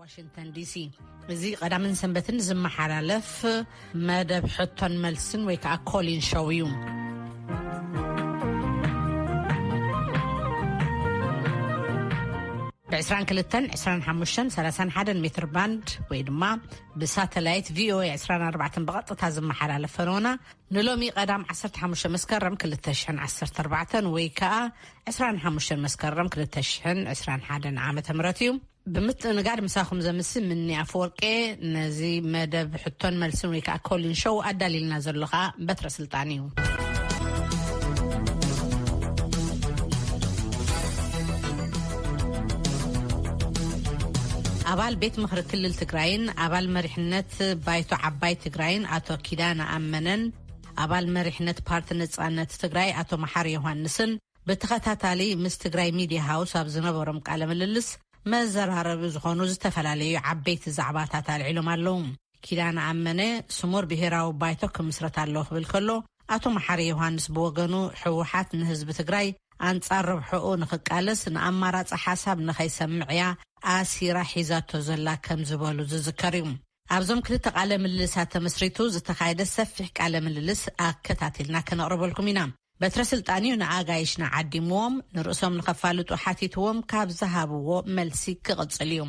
ዋሽንግተን ዲሲ። እዚ ቀዳምን ሰንበትን ዝመሓላለፍ መደብ ሕቶን መልስን ወይ ከዓ ኮሊን ሾው እዩ። ብ22፣ 25፣ 31 ሜትር ባንድ ወይ ድማ ብሳተላይት ቪኦኤ 24 ብቐጥታ ዝመሓላለፍ ፈነወና ንሎሚ ቀዳም 15 መስከረም 2014 ወይ ከዓ 25 መስከረም 2021 ዓመተ ምህረት እዩ። ብምትእንጋድ ምሳኹም ዘምሲ ምኒ ኣፈወርቄ። ነዚ መደብ ሕቶን መልስን ወይ ከዓ ኮሊን ሾው ኣዳሊልና ዘሎ ከዓ በትረ ስልጣን እዩ። ኣባል ቤት ምኽሪ ክልል ትግራይን ኣባል መሪሕነት ባይቶ ዓባይ ትግራይን ኣቶ ኪዳነ ኣመነን ኣባል መሪሕነት ፓርቲ ነጻነት ትግራይ ኣቶ መሓሪ ዮሃንስን ብተኸታታሊ ምስ ትግራይ ሚድያ ሃውስ ኣብ ዝነበሮም ቃለ ምልልስ መዘራረቢ ዝኾኑ ዝተፈላለዩ ዓበይቲ ዛዕባታት ኣልዒሎም ኣለዉ። ኪዳነ ኣመነ ስሙር ብሄራዊ ባይቶ ክምስረት ኣለዎ ክብል ከሎ፣ ኣቶ መሓሪ ዮሃንስ ብወገኑ፣ ህወሓት ንህዝቢ ትግራይ ኣንጻር ረብሕኡ ንኽቃለስ ንኣማራጺ ሓሳብ ንኸይሰምዕ እያ ኣሲራ ሒዛቶ ዘላ ከም ዝበሉ ዝዝከር እዩ። ኣብዞም ክልተ ቃለ ምልልሳት ተመስሪቱ ዝተኻየደ ሰፊሕ ቃለ ምልልስ ኣከታቲልና ከነቕርበልኩም ኢና። በትረ ስልጣን እዩ ንኣጋይሽና ዓዲምዎም፣ ንርእሶም ንኸፋልጡ ሓቲትዎም ካብ ዝሃብዎ መልሲ ክቕጽል እዩ።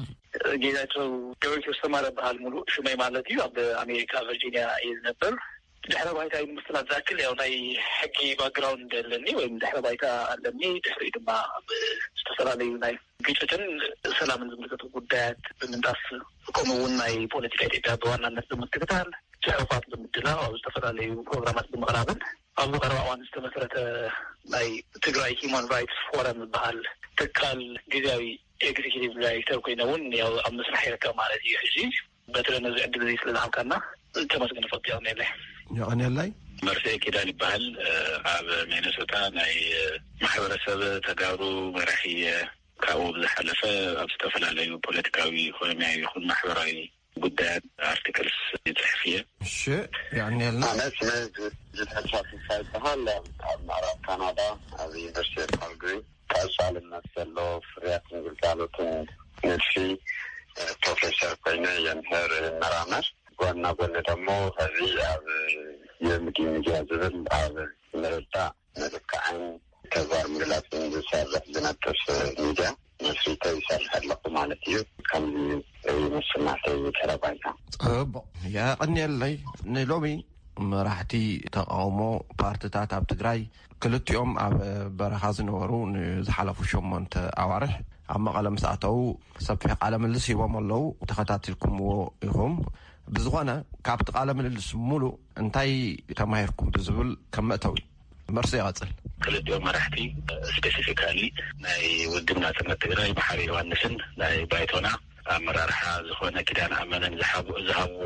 ጌታቸው ገብረኪሮስ ተማረ በሃል፣ ሙሉእ ሽመይ ማለት እዩ። ኣብ ኣሜሪካ ቨርጂኒያ እየ ዝነብር። ድሕረ ባይታ ንምፍላጥ ዝኣክል፣ ያው ናይ ሕጊ ባክግራውንድ ኣለኒ ወይም ድሕረ ባይታ ኣለኒ። ድሕሪኡ ድማ ኣብ ዝተፈላለዩ ናይ ግጭትን ሰላምን ዝምልከቱ ጉዳያት ብምንጣፍ፣ ከምኡ እውን ናይ ፖለቲካ ኢትዮጵያ ብዋናነት ብምክትታል፣ ጽሑፋት ብምድላው፣ ኣብ ዝተፈላለዩ ፕሮግራማት ብምቕራብን ኣብዚ ቀረባ እዋን ዝተመስረተ ናይ ትግራይ ሂውማን ራይትስ ፎረም ዝበሃል ትካል ግዝያዊ ኤግዚኪቲቭ ዳይሬክተር ኮይነ እውን ያው ኣብ ምስራሕ ይርከብ ማለት እዩ። ሕጂ በተለይ ነዚ ዕድል እዚ ስለ ዝሃብካና ተመስገን ፈጥ ያው ነለ። የቐንየለይ። መርስኤ ኪዳን ይበሃል። ኣብ ሚነሶታ ናይ ማሕበረሰብ ተጋሩ መራሒ እየ። ካብኡ ብዝሓለፈ ኣብ ዝተፈላለዩ ፖለቲካዊ፣ ኢኮኖሚያዊ ይኹን ማሕበራዊ ጉዳያት ኣርቲክልስ ይጽሕፍ እየ። እሺ፣ የቐንየልና። ኣነ ስመይ ጅ-፣ ጅልሐ ተስፋ ይበሃል። ኣብ፣ ኣብ ምዕራብ ካናዳ፣ ኣብ ዩኒቨርሲቲ ኦፍ ካልግሪ ቀጻልነት ዘለዎ ፍርያትን ግልጋሎትን ንድፊ፣ እ፣ ፕሮፌሰር ኮይነ የምህር፣ ይመራመር። ጎና ጎኒ ደሞ ኸዚ ኣብ የምዲ ሚድያ ዝብል ኣብ ምርዳእ፣ ምልካዕን ተግባር ምግላጽን ዝሰርሕ ዝነጥፍ ሚድያ መስሪተ ይሰርሕ ኣለኹ ማለት እዩ። ከምዚ ይመስል ናተይ ድሕረ ባይታ። ጽቡቕ፣ የቐንየለይ። ንሎሚ መራሕቲ ተቃውሞ ፓርትታት ኣብ ትግራይ፣ ክልቲኦም ኣብ በረኻ ዝነበሩ ንዝሓለፉ ሸሞንተ ኣዋርሕ ኣብ መቐለ ምስ ኣተዉ ሰፊሕ ቃለ ምልልስ ሂቦም ኣለዉ። ተኸታቲልኩምዎ ኢኹም። ብዝኾነ፣ ካብቲ ቃለ ምልልስ ሙሉእ እንታይ ተማሂርኩም ብዝብል ከም መእተዊ መርሲ ይቐጽል። ክልቲኦም መራሕቲ፣ ስፔሲፊካሊ ናይ ውድብ ናጽነት ትግራይ መሓሪ ዮሃንስን ናይ ባይቶና ኣመራርሓ ዝኾነ ኪዳነ ኣመነን ዝሃቡ-፣ ዝሃብዎ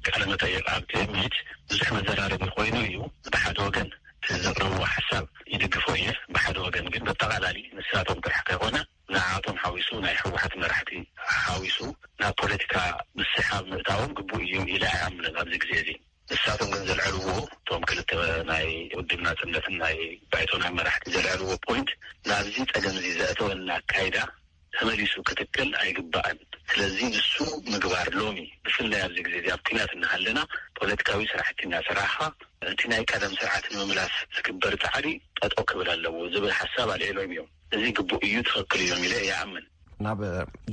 ቃለ መጠይቕ ኣብ ትእምት ብዙሕ መዘራረቢ ኮይኑ እዩ። ብሓደ ወገን እቲ ዘቕረብዎ ሓሳብ ይድግፎ እየ፣ ብሓደ ወገን ግን በጠቓላሊ ንሳቶም ጥራሕ ከይኮነ ንዓቶም ሓዊሱ ናይ ህወሓት መራሕቲ ሓዊሱ ናብ ፖለቲካ ምስሓብ ምእታዎም ግቡእ እዩ ኢለ ኣይኣምንን ኣብዚ ግዜ እዚ። ንሳቶም ግን ዘልዐልዎ፣ እቶም ክልተ ናይ ውድብ ናጽነትን ናይ ባይቶና መራሕቲ ዘልዐልዎ ፖይንት፣ ናብዚ ጸገም እዚ ዘእተወና ኣካይዳ ተመሊሱ ክትከል ኣይግባእን። ስለዚ ንሱ ምግባር ሎሚ ብፍላይ ኣብዚ ግዜ እዚ ኣብ ኲናት እናሃለና ፖለቲካዊ ስራሕቲ እናሰራሕኻ እቲ ናይ ቀደም ስርዓት ንምምላስ ዝግበር ጻዕሪ ጠጠው ክብል ኣለዎ ዝብል ሓሳብ ኣልዒሎም እዮም። እዚ ግቡእ እዩ፣ ትኽክል እዮም ኢለ ይኣምን። ናብ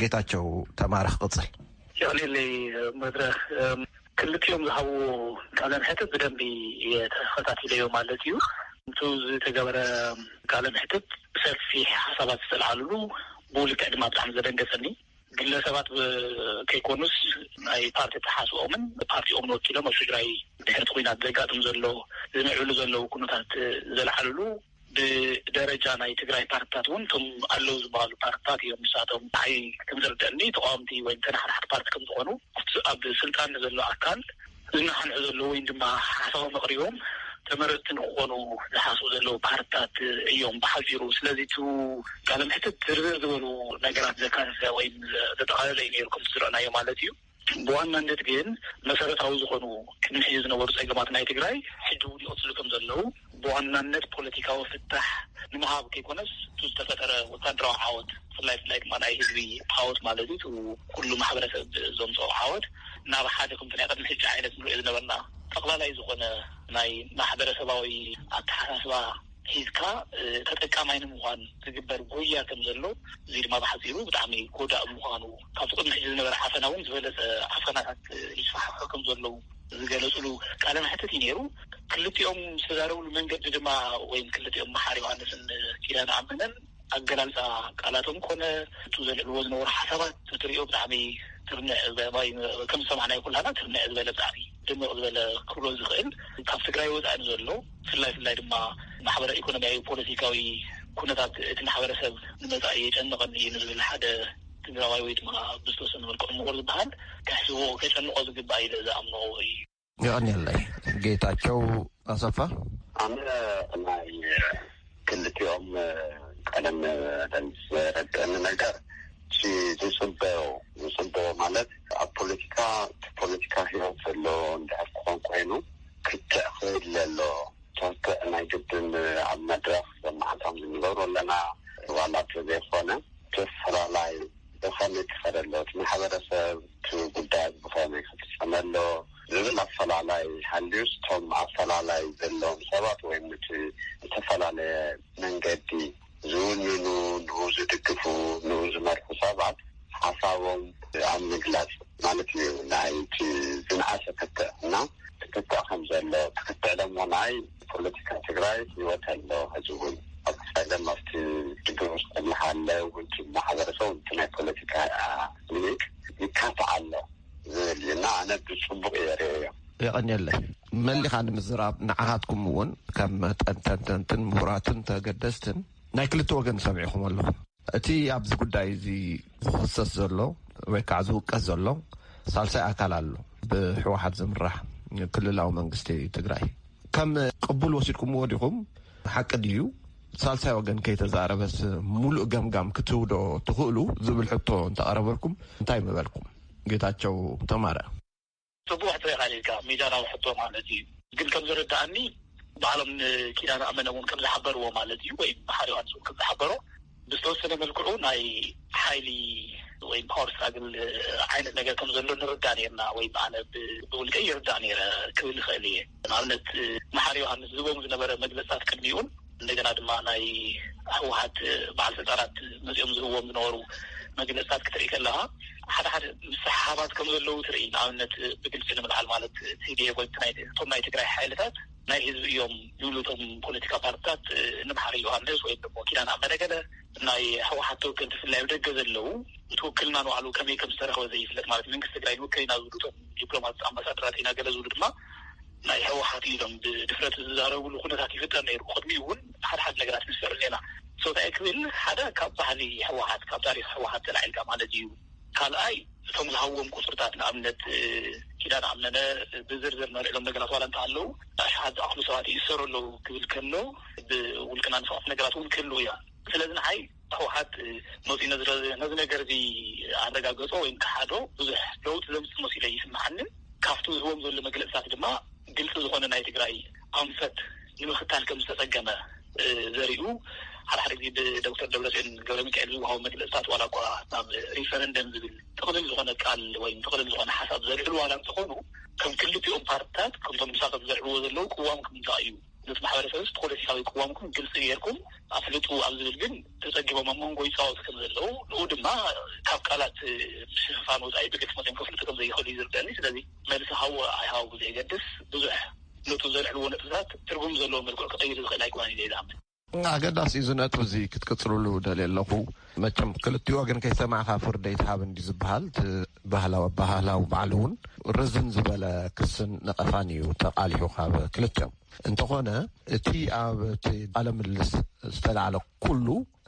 ጌታቸው ተማረ ክቕጽል። የቕንየለይ መድረኽ፣ እም፣ ክልቲኦም ዝሃብዎ ቃለ መሕትት ብደንቢ እየ ተኸታቲለዮ ማለት እዩ። እቱ ዝተገበረ ቃለ መሕትት ብሰፊሕ ሓሳባት ዝተልዓልሉ፣ ብኡ ልክዕ ድማ ብጣዕሚ ዘደንገጸኒ፣ ግለሰባት ብ-፣ ከይኮኑስ ናይ ፓርቲ ተሓስኦምን ፓርቲኦምን ወኪሎም ኣብ ትግራይ ድሕሪ እቲ ኲናት ዘጋጥም ዘሎ፣ ዝምዕብሉ ዘለዉ ኩነታት ዘልዓልሉ፣ ብደረጃ ናይ ትግራይ ፓርትታት እውን እቶም ኣለዉ ዝበሃሉ ፓርትታት እዮም። ንሳቶም ንዓይ ከም ዝርደአኒ ተቃወምቲ ወይ ተናሓናሕቲ ፓርቲ ከም ዝኾኑ፣ ኣብቲ፣ ኣብ ስልጣን ንዘሎ ኣካል ዝነሓንሑ ዘለዉ ወይ ድማ ሓሳቦም ኣቕሪቦም ተመረፅቲ ንክኾኑ ዝሓስቡ ዘለዉ ፓርትታት እዮም ብሓፂሩ። ስለዚ እቲ ቃለ መሕትት ዝርዝር ዝበሉ ነገራት ዘካተተ ወይ ዘጠቓለለ እዩ ነይሩ፣ ከምቲ ዝረአናዮ ማለት እዩ። ብዋናነት ግን መሰረታዊ ዝኾኑ ቅድሚ ሕጂ ዝነበሩ ጸገማት ናይ ትግራይ ሕጂ እውን ይቕጽሉ ከም ዘለዉ፣ ብዋናነት ፖለቲካዊ ፍታሕ ንምሃብ ከይኮነስ፣ እቲ ዝተፈጠረ ወታደራዊ ዓወት፣ ብፍላይ ብፍላይ ድማ ናይ ህዝቢ ዓወት ማለት እዩ፣ እቲ ኩሉ ማሕበረሰብ ዘምፅኦ ዓወት፣ ናብ ሓደ ከምቲ ናይ ቅድሚ ሕጂ ዓይነት ንሪኦ ዝነበርና ጠቕላላይ ዝኾነ ናይ ማሕበረሰባዊ ኣተሓሳስባ ሒዝካ ተጠቃማይ ንምዃን ዝግበር ጉያ ከም ዘሎ፣ እዚ ድማ ብሓፂሩ ብጣዕሚ ጎዳእ ምዃኑ፣ ካብቲ ቅድሚ ሕጂ ዝነበረ ዓፈና እውን ዝበለፀ ዓፈናታት ይስፋሕፍሑ ከም ዘለዉ ዝገለፅሉ ቃለ መሕትት እዩ ነይሩ። ክልቲኦም ዝተዛረብሉ መንገዲ ድማ፣ ወይም ክልቲኦም መሓሪ ዮሃንስን ኪዳነ ኣመነን ኣገላልፃ ቃላቶም ኮነ እቱ ዘልዕልዎ ዝነበሩ ሓሳባት ትሪኦ ብጣዕሚ ትርንዕ፣ ከም ዝሰማዕናዮ ኩላና ትርንዕ ዝበለ፣ ብጣዕሚ ድምቕ ዝበለ ክብሎ ዝኽእል፣ ካብ ትግራይ ወፃኢ ንዘሎ፣ ብፍላይ ፍላይ ድማ ማሕበረ ኢኮኖሚያዊ ፖለቲካዊ ኩነታት እቲ ማሕበረሰብ ንመፃኢ የጨንቐኒ እዩ ንዝብል ሓደ ትግራዋይ ወይ ድማ ብዝተወሰነ መልክዑ ምሁር ዝበሃል ከሕስቦ ከጨንቆ ዝግባእ ኢለ ዝኣምኖ እዩ። የቐንየለይ። ጌታቸው ኣሰፋ። ኣነ ናይ ክልቲኦም ቀደም በል ዘረድአኒ ነገር፣ እቲ ዝፅበዮ ዝፅበዮ ማለት ኣብ ፖለቲካ፣ እቲ ፖለቲካ ህይወት ዘሎ እንድሕር ክኾን ኮይኑ ክትዕ ክእል ኣሎ። ትክዕ ናይ ግድን ኣብ መድረክ ዘመዓልታም ዝንገብሩ ኣለና። ዋላ እንተዘይኮነ፣ ተፈላላይ ብኸመይ ክኸደ ኣሎ፣ እቲ ማሕበረሰብ፣ እቲ ጉዳይ ብኸመይ ክፍፀመ ኣሎ ዝብል ኣፈላላይ ሃልዩስ፣ እቶም ኣፈላላይ ዘለዎም ሰባት ወይም እቲ ዝተፈላለየ መንገዲ ዝውንኑ፣ ንኡ ዝድግፉ፣ ንኡ ዝመርሑ ሰባት ሓሳቦም ኣብ ምግላፅ ማለት እዩ። ናይ እቲ ዝነኣሰ ክትዕ እና ትክትዕ ከም ዘሎ፣ ትክትዕ ደሞ ናይ ፖለቲካ ትግራይ ህይወት ኣሎ። ሕዚ እውን ኣብ ጸገም ኣብቲ ሽግር ውስጥ እናሃለ እውን እቲ ማሕበረሰብ እቲ ናይ ፖለቲካ ሊግ ይካትዕ ኣሎ ዝብል እዩ እና ኣነ ብጽቡቕ እየ ርእዮ። የቐንየለይ። መሊኻ ንምዝራብ ንዓኻትኩም እውን ከም ተንተንተንትን ምሁራትን ተገደስትን ናይ ክልተ ወገን ሰሚዕኹም ኣለኹም። እቲ ኣብዚ ጉዳይ እዚ ዝኽሰስ ዘሎ ወይ ከዓ ዝውቀስ ዘሎ ሳልሳይ ኣካል ኣሎ፣ ብህወሓት ዝምራሕ ክልላዊ መንግስቲ ትግራይ። ከም ቅቡል ወሲድኩምዎ ዲኹም? ሓቂ ድዩ? ሳልሳይ ወገን ከይተዛረበስ ሙሉእ ገምጋም ክትህቡ ዶ ትኽእሉ ዝብል ሕቶ እንተቐረበልኩም እንታይ ምበልኩም? ጌታቸው ተማረ። ጽቡቕ ሕቶ ኢኻ ኢልካ፣ ሚዛናዊ ሕቶ ማለት እዩ። ግን ከም ዝርድኣኒ፣ ባዕሎም ንኪዳነ ኣመነ እውን ከም ዝሓበርዎ ማለት እዩ፣ ወይ መሓሪ ዮሃንስ እውን ከም ዝሓበሮ፣ ብዝተወሰነ መልክዑ ናይ ሓይሊ ወይ ፓወር ስትራግል ዓይነት ነገር ከም ዘሎ ንርዳእ ነርና፣ ወይ ኣነ ብ-፣ ብውልቀይ ይርዳእ ነይረ ክብል ይኽእል እየ። ንኣብነት፣ መሓሪ ዮሃንስ ዝህቦም ዝነበረ መግለጽታት ቅድሚኡን፣ እንደገና ድማ ናይ ህወሓት በዓል ስልጣናት መጺኦም ዝህዎም ዝነበሩ መግለጽታት ክትርኢ ከለኻ፣ ሓደ ሓደ ምስሕሓባት ከም ዘለዉ ትርኢ። ንኣብነት ብግልጺ ንምልዓል ማለት፣ ቲ ዲ ኤፍ ወይ ናይ፣ እቶም ናይ ትግራይ ሓይልታት ናይ ህዝቢ እዮም ይብሉ እቶም ፖለቲካ ፓርትታት፣ ንመሓሪ ዮሃንስ ወይ ደግሞ ኪዳነ ኣመነ ገለ፣ ናይ ህወሓት ተወከልቲ ብፍላይ ኣብ ደገ ዘለዉ፣ እቲ ውክልና ንባዕሉ ከመይ ከም ዝተረኽበ ዘይፍለጥ ማለት መንግስቲ ትግራይ ንውክል ኢና ዝብሉ እቶም ዲፕሎማት ኣምባሳደራት ኢና ገለ ዝብሉ ድማ ናይ ህወሓት ኢሎም ብድፍረት ዝዛረብሉ ኩነታት ይፍጠር ነይሩ። ቅድሚኡ እውን ሓደ ሓደ ነገራት ንስዕብ ኔና። So እንታይ ክብል፣ ሓደ ካብ ባህሊ ህወሓት፣ ካብ ታሪኽ ህወሓት ተላዒልካ ማለት እዩ። ካልኣይ እቶም ዝሃብዎም ቁፅርታት፣ ንኣብነት ኪዳነ ኣመነ ብዝርዝር ነርዕሎም ነገራት ዋላ እንተሃለዉ፣ ኣሽሓት ዝኣኽሉ ሰባት ይእሰሩ ኣለዉ ክብል ከሎ፣ ብውልቅና ንስኻት ነገራት እውን ክህልዉ እያ። ስለዚ ንዓይ ህወሓት መፂኡ ነዚ፣ ነዚ ነገር እዚ ኣረጋገፆ ወይም ከሓዶ ብዙሕ ለውጢ ዘምፅእ መሲሉ ኣይስምዓንን። ካብቲ ዝህቦም ዘሎ መግለፅታት ድማ ግልፂ ዝኾነ ናይ ትግራይ ኣንፈት ንምኽታል ከም ዝተፀገመ ዘሪኡ፣ ሓደ ሓደ ግዜ ብዶክተር ደብረፅዮን ገብረ ሚካኤል ዝወሃቡ መግለፅታት ዋላ እኳ ናብ ሪፈረንደም ዝብል ጥቕልል ዝኾነ ቃል ወይም ጥቕልል ዝኾነ ሓሳብ ዘልዕሉ ዋላ እንተኾኑ፣ ከም ክልቲኦም ፓርትታት ከምቶም ምሳቶም ዘልዕልዎ ዘለዉ ቅዋምኩም እንታይ እዩ? ነቲ ማሕበረሰብስ ፖለቲካዊ ቅዋምኩም ግልፂ ጌርኩም ኣፍልጡ ኣብ ዝብል ግን ተፀጊቦም ኣብ መንጎ ይፃወቱ ከም ዘለዉ፣ ንኡ ድማ ካብ ቃላት ምሽፍፋን ወፃኢ ብግልፂ መፅዮም ከፍልጡ ከም ዘይኽእሉ እዩ ዝርደኒ። ስለዚ መልሲ ሃዎ ኣይሃው ብዘየገድስ፣ ብዙሕ ነቱ ዘልዕልዎ ነጥብታት ትርጉም ዘለዎ መልክዑ ክቐይር ዝኽእል ኣይኮነን ኢለ ይዝኣምን። ኣገዳሲ እዩ እዚ ነጥቢ እዚ ክትቅፅልሉ ደልየ ኣለኹ። መቸም ክልቲኡ ወገን ከይሰማዕካ ፍርዲ ኣይትሃብ እንዲ ዝበሃል፣ እቲ ባህላዊ ኣበሃህላዊ ባዕሉ እውን ርዝን ዝበለ ክስን ነቐፋን እዩ ተቓሊሑ ካብ ክልቲኦም። እንተኾነ እቲ ኣብ እቲ ቃለ ምልልስ ዝተላዕለ ኩሉ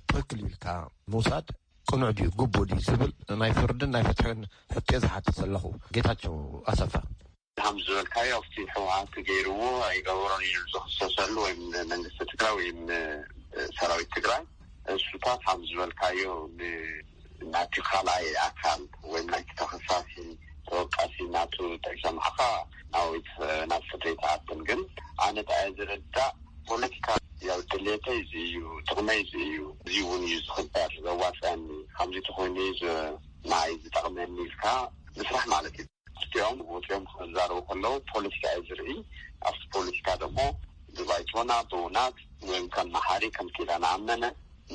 ትኽክል እዩ ኢልካ ምውሳድ ቅኑዕ ድዩ ግቡእ ድዩ ዝብል ናይ ፍርድን ናይ ፍትሕን ሕቶ እየ ዝሓትት ዘለኹ። ጌታቸው ኣሰፋ። ከም ዝበልካዮ ኣብቲ ህወሓት ገይርዎ ኣይገበሮን ኢሉ ዝኽሰሰሉ ወይም መንግስቲ ትግራይ ወይም ሰራዊት ትግራይ እሱታት ከም ዝበልካዮ ን-፣ ናቲ ካልኣይ ኣካል ወይም ናይቲ ተኸሳሲ ተወቃሲ እታ እየ ዝርዳእ። ፖለቲካ ያው ድሌተይ እዚ እዩ፣ ጥቕመይ እዚ እዩ፣ እዚ እውን እዩ ዝኽበር ዘዋፅአኒ፣ ከምዚ ተኮይኑ እዩ ዝ- ንዓይ ዝጠቕመኒ ኢልካ ምስራሕ ማለት እዩ። እቲኦም ወፂኦም ክዛረቡ ከለዉ ፖለቲካ እዩ ዝርኢ። ኣብቲ ፖለቲካ ደግሞ ብባይቶና ብውናት ወይም ከም መሓሪ ከም ኪዳነ ኣመነ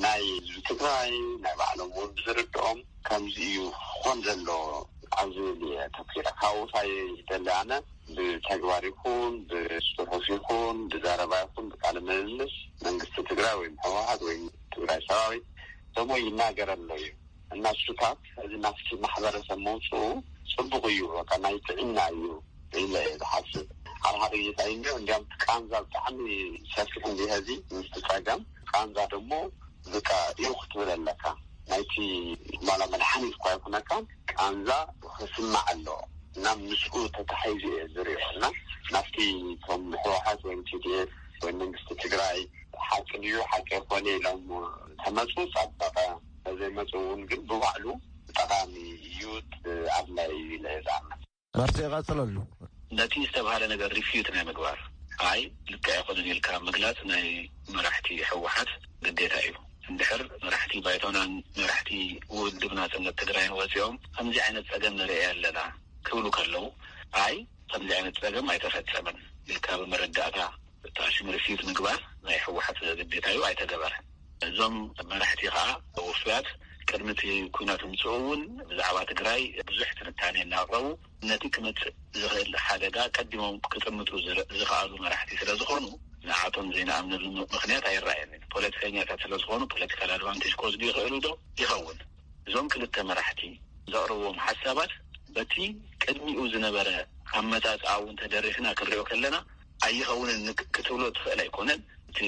ናይ ህዝቢ ትግራይ ናይ ባዕሎም እውን ብዝርድኦም ከምዚ እዩ ክኾን ዘሎ ኣብዚ እየ ተኪረ ካብኡታ ይደሊ ኣነ ብተግባር ይኹን ብፅሑፍ ይኹን ብዘረባ ይኹን ብቃለ ምልልስ መንግስቲ ትግራይ ወይም ህወሓት ወይም ትግራይ ሰራዊት ደሞ ይናገር ኣሎ እዩ። እና እሱታት እዚ ናብቲ ማሕበረሰብ መውፅኡ ፅቡቅ እዩ። በቃ ናይ ጥዕና እዩ ኢለ እየ ዝሓስብ። ኣብ ሓደ ጌታ እዩ እንዲያውም ቃንዛ ብጣዕሚ ሰፊሕ እንዲ ሀዚ ምስቲ ፀገም ቃንዛ ደሞ በቃ እዩ ክትብል ኣለካ። ናይቲ ማላ መድሓኒት እኳ ይኩነካ ቃንዛ ክስማዕ ኣለዎ። እና ምስኡ ተታሒዙ እየ ዝሪኦ። እና ናብቲ ከም ህወሓት ወይም ቲ ዲ ኤፍ ወይ መንግስቲ ትግራይ ሓቂ ድዩ ሓቂ ኣይኮነ ኢሎም ተመፁ ፀበቐ፣ ተዘይመፁ እውን ግን ብባዕሉ ጠቃሚ እዩ፣ ኣድላይ እዩ ኢለ እየ ዝኣምን። መርሲ ይቐፅለሉ። ነቲ ዝተባሃለ ነገር refute ናይ ምግባር፣ ኣይ ልክዕ ኣይኮነን ኢልካ ምግላፅ ናይ መራሕቲ ህወሓት ግዴታ እዩ። እንድሕር መራሕቲ ባይቶናን መራሕቲ ውድብ ናፅነት ትግራይን ወፂኦም ከምዚ ዓይነት ፀገም ንርኢ ኣለና ክብሉ ከለዉ፣ ኣይ ከምዚ ዓይነት ፀገም ኣይተፈፀመን ኢልካ ብመረዳእታ ተኣሽም refute ምግባር ናይ ህወሓት ግዴታ እዩ፣ ኣይተገበረን። እዞም መራሕቲ ከዓ ውፉያት ቅድሚ እቲ ኩናት ምፅኡ እውን ብዛዕባ ትግራይ ብዙሕ ትንታኔ እናቕረቡ ነቲ ክመፅእ ዝኽእል ሓደጋ ቀዲሞም ክጥምቱ ዝኽኣሉ መራሕቲ ስለዝኾኑ ንዓቶም ዘይንኣምነሉ ምኽንያት ኣይረኣየንን። ፖለቲከኛታት ስለዝኾኑ political advantage ክወስዱ ይኽእሉ ዶ ይኸውን? እዞም ክልተ መራሕቲ ዘቕርብዎም ሓሳባት በቲ ቅድሚኡ ዝነበረ ኣመፃፅኣ እውን ተደሪኽና ክንሪኦ ከለና ኣይኸውንን ክትብሎ ትኽእል ኣይኮነን። እቲ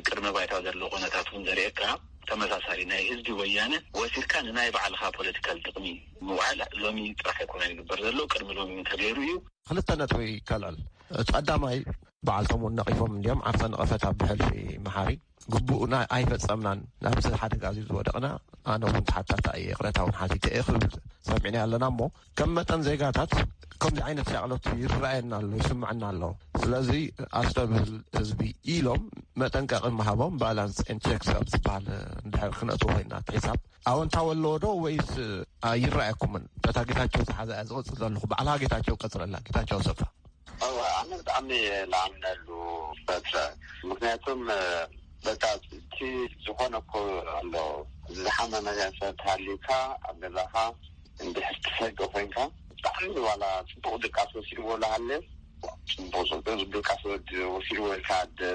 ቅድመ ባይታ ዘሎ ኮነታት እውን ዘርእየካ ተመሳሳሊ ናይ ህዝቢ ወያነ ወሲድካ ንናይ ባዕልኻ ፖለቲካል ጥቕሚ ምውዓል ሎሚ ጥራሕ ኣይኮነን ይግበር ዘሎ፣ ቅድሚ ሎሚ እውን ተገይሩ እዩ። ክልተ ነጥቢ ከልዕል። እቲ ቀዳማይ በዓልቶም እውን ነቒፎም እንዲዮም ዓርሰ ንቐፈታ ብሕልፊ መሓሪ ግቡእና ኣይፈጸምናን ናብዚ ሓደጋ እዚ ዝወደቕና ኣነ እውን ተሓታታ እየ ይቕረታ እውን ሓቲተ እየ ክብል ሰሚዕና ኣለና እሞ ከም መጠን ዜጋታት ከምዚ ዓይነት ሻቕሎት ይረኣየና ኣሎ ይስምዐና ኣሎ ስለዚ ኣስተብህል ህዝቢ ኢሎም መጠንቀቒ ምሃቦም balance and checks ኣብ ዝበሃል እንድሕር ክነእትዎ ኮይና እቲ ሒሳብ ኣወንታዊ ኣለዎ ዶ ወይስ ኣይረኣየኩምን በታ ጌታቸው ዝሓዛ እያ ዝቕፅል ዘለኹ ባዕልኻ ጌታቸው ቀፅለላ ጌታቸው ኣሰፋ ኣነ ብጣዕሚ እየ ልኣምነሉ በትረ ምክንያቱም በቃ እቲ ዝኾነ እኮ ኣሎ ዝሓመመ ሰብ ተሃልዩካ ኣብ ገዛኻ እንድሕር ትሰገ ኮይንካ ብጣዕሚ ዋላ ፅቡቅ ድቃስ ወሲድዎ ላሃለ ፅቡቅ ፅቡቅ ድቃስ ወሲድዎ ኢልካ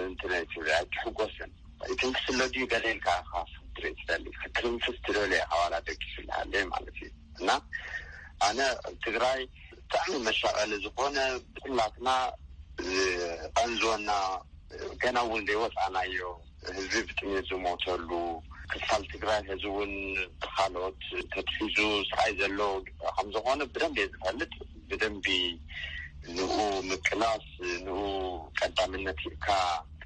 እንትነ ትብል ኣይትሕጎስን ይትንክስ ኣሎ ድዩ ገለ ኢልካ ኢኻ ክትርኢ ትደሊ ክትንክስ ትደሊ ኢኻ ዋላ ደቂሱ ላሃለ ማለት እዩ እና ኣነ ትግራይ ብጣዕሚ መሻቀሊ ዝኾነ ኩላትና ዝቀንዝወና ገና እውን ዘይወፃእናዮ ህዝቢ ብጥሜት ዝሞተሉ ክፋል ትግራይ ሕዚ እውን ብካልኦት ተትሒዙ ስቃይ ዘሎ ከምዝኾነ ብደንብ እየ ዝፈልጥ። ብደንቢ ንኡ ምቅላስ ንኡ ቀዳምነት ሂብካ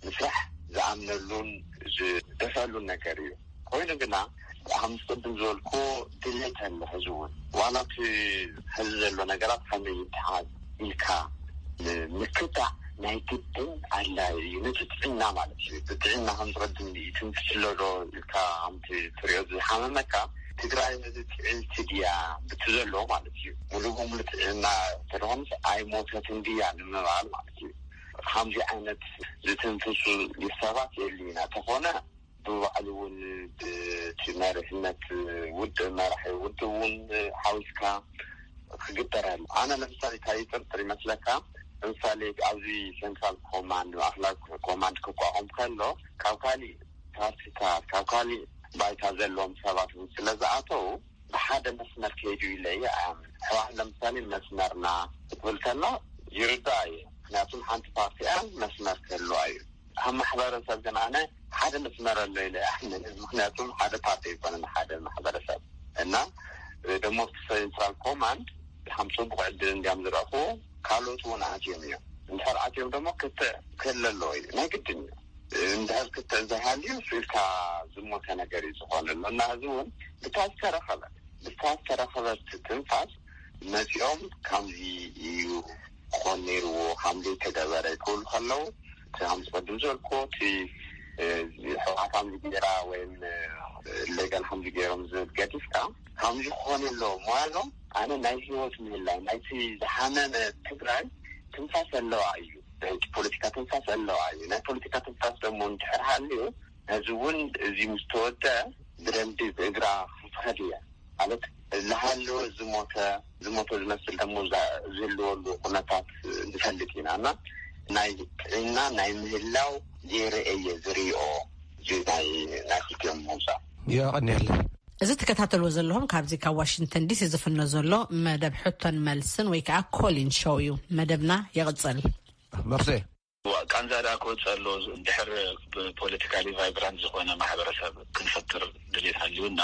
ምስራሕ ዝኣምነሉን ዝደፈሉን ነገር እዩ። ኮይኑ ግና ከም ዝቅድም ዝበልኩ ድሌት ኣሎ ሕዚ እውን ዋላ እቲ ሕዚ ዘሎ ነገራት ከመይ ይተሓዝ ኢልካ ምክታዕ ናይ ግድን ኣድላይ እዩ። ነቲ ጥዕና ማለት እዩ። ብጥዕና ከም ዝቅድም ይትንክስ ኣሎ ዶ ኢልካ ከምቲ ትሪኦ ዝሓመመካ ትግራይ ነዚ ጥዕልቲ ድያ ብቲ ዘለዎ ማለት እዩ። ሙሉእ ብሙሉ ጥዕና ተደኾንስ ኣይሞተትን ድያ ንምባል ማለት እዩ። ከምዚ ዓይነት ዝትንፍሱ ሰባት የሉ ኢና ተኾነ ብባዕሉ እውን ብቲ መሪሕነት ውድብ መራሒ ውድብ እውን ሓዊስካ ክግበር ኣሎ። ኣነ ለምሳሌ እንታይ ይጥርጥር ይመስለካ? ለምሳሌ ኣብዚ ሴንትራል ኮማንድ ማእክላዊ ኮማንድ ክቋቋም ከሎ ካብ ካሊእ ፓርቲታት ካብ ካሊእ ባይታ ዘለዎም ሰባት እውን ስለ ዝኣተው ብሓደ መስመር ከይዱ ኢለ እየ ኣምን። ሕዋት ለምሳሌ መስመርና ክትብል ከላ ይርዳእ እየ። ምክንያቱም ሓንቲ ፓርቲ እያ መስመር ክህልዋ እዩ። ካብ ማሕበረሰብ ግን ኣነ ሓደ መስመር ኣሎ ኢለ ይኣምን። ምክንያቱም ሓደ ፓርቲ ኣይኮነን ሓደ ማሕበረሰብ እና ደሞ እቲ ሴንትራል ኮማንድ ከም ፅቡቅ ዕድል እንዲያም ዝረእክዎ ካልኦት እውን ኣትዮም እዮም። እንድሕር ኣትዮም ደሞ ክትዕ ክህለ ኣለዎ እዩ ናይ ግድን እዩ። እንድሕር ክትዕ ዘይሃልዩ ስኢልካ ዝሞተ ነገር እዩ ዝኾነ ኣሎ እና እዚ እውን ብታ ዝተረኸበት ብታ ዝተረኸበት ትንፋስ መፂኦም ከምዚ እዩ ክኾን ነይርዎ ከምዚ ተገበረ ክብሉ ከለዉ እቲ ከም ዝቀድም ዝበልክዎ፣ እቲ፣ እ፣ ሕወሓት ከምዚ ገይራ ወይም፣ እ፣ ሌጋል ከምዚ ገይሮም ዝብል ገዲፍካ፣ ከምዚ ክኾን ኣለዎ ምባሎም፣ ኣነ ናይ ህይወት ምህላው ናይቲ ዝሃመመ ትግራይ ትንፋስ ኣለዋ እዩ። ናይቲ ፖለቲካ ትንፋስ ኣለዋ እዩ። ናይ ፖለቲካ ትንፋስ ደሞ እንድሕር ሃልዩ፣ ነዚ እውን እዚ ምስ ተወደ ብደንቢ ብእግራ ክትኸድ እያ። ማለት፣ ዝሃለወ ዝሞተ፣ ዝሞተ ዝመስል ደሞ ዛ-፣ ዝህልወሉ ኩነታት ንፈልጥ ኢና። እና ናይ ጥዕና ናይ ምህላው ገይረ እየ ዝሪኦ፣ እዚ ናይ፣ ናይ ክልቲኦም ምውፃእ። የቐንየለይ። እዚ ትከታተልዎ ዘለኹም ካብዚ ካብ ዋሽንግተን ዲሲ ዝፍኖ ዘሎ መደብ ሕቶን መልስን ወይ ከዓ ኮሊን ሾው እዩ። መደብና ይቕጽል። መርሴ። ዋ፣ ቃንዛ ደኣ ክወጽእ ኣለዎ። እንድሕር ብፖለቲካሊ ቫይብራንት ዝኾነ ማሕበረሰብ ክንፈጥር ድሌት ሃልዩና፣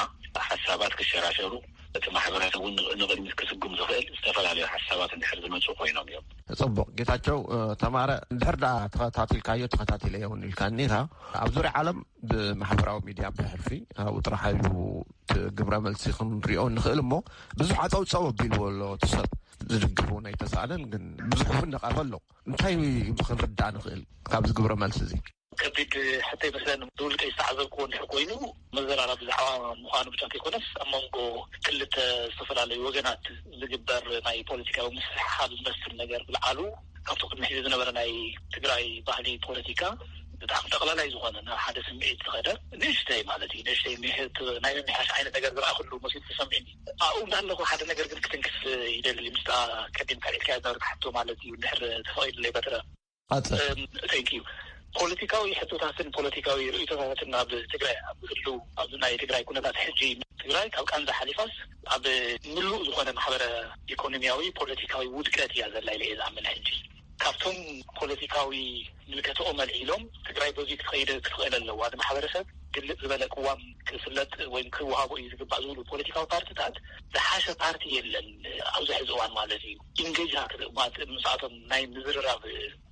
ሓሳባት ክሸራሸሩ፣ እቲ ማሕበረሰብ እውን ንቕ-፣ ንቕድሚት ክስጉም ዝኽእል ዝተፈላለዩ ሓሳባት እንድሕር ዝመጹ ኮይኖም እዮም። ጽቡቕ። ጌታቸው፣ እ፣ ተማረ፣ እንድሕር ደኣ ተኸታቲልካዮ፣ ተኸታቲለዮ እውን ኢልካኒ ኢኻ። ኣብ ዙርያ ዓለም ብማሕበራዊ ሚድያ ብሕልፊ ኣብኡ ጥራሕ እዩ እቲ ግብረ መልሲ ክንሪኦ ንኽእል እሞ፣ ብዙሕ ኣጸውጸው ኣቢልዎ ኣሎ። እቲ ሰብ ዝድግፍ እውን ኣይተሳእነን፣ ግን ብዙሕ እውን ነቐፈ ኣሎ። እንታይ ክንርዳእ ንኽእል ካብዚ ግብረ መልሲ እዚ? ከቢድ ሕቶ ይመስለኒ። ብውልቀይ ዝተዓዘብክዎ እንድሕር ኮይኑ፣ መዘራረቢ ብዛዕባ ምዃኑ ብቻ እንተይኮነስ፣ ኣብ መንጎ ክልተ ዝተፈላለዩ ወገናት ዝግበር ናይ ፖለቲካዊ ምስሕሓብ ዝመስል ነገር ብልዓሉ፣ ካብቲ ቅድሚ ሕዚ ዝነበረ ናይ ትግራይ ባህሊ ፖለቲካ ብጣዕሚ ጠቕላላይ ዝኾነ፣ ናብ ሓደ ስምዒት ዝኸደ፣ ንእሽተይ ማለት እዩ፣ ንእሽተይ ምሕት-፣ ናይ ምምሕያሽ ዓይነት ነገር ዝረኣኹሉ መሲሉ ተሰሚዑኒ። ኣብኡ እንዳለኹ ሓደ ነገር ግን ክትንክፍ ይደሊ፣ ምስታ ቀዲምካ ኢልካያ ዝነበርካ ሕቶ ማለት እዩ፣ እንድሕር ተፈቒዱለይ በትረ። ቀጽል። እም፣ thank you። ፖለቲካዊ ሕቶታትን ፖለቲካዊ ርእይቶታትን ኣብ ትግራይ ኣብ ዝህሉ፣ ኣብዚ ናይ ትግራይ ኩነታት ሕጂ፣ ትግራይ ካብ ቃንዛ ሓሊፋስ ኣብ ምሉእ ዝኾነ ማሕበረ ኢኮኖሚያዊ ፖለቲካዊ ውድቀት እያ ዘላ ኢለ እየ ዝኣምን። ሕጂ ካብቶም ፖለቲካዊ ምልከትኦም ኣልዒሎም ትግራይ በዚ ክትኸይድ ክትኽእል ኣለዋ፣ እቲ ማሕበረሰብ ግልጽ ዝበለ ቅዋም ክፍለጥ ወይም ክወሃቦ እዩ ዝግባእ ዝብሉ ፖለቲካዊ ፓርቲታት ዝሓሸ ፓርቲ የለን ኣብዚ ሕዚ እዋን ማለት እዩ። ኢንጌጅ ማለት ምስኣቶም ናይ ምዝርራብ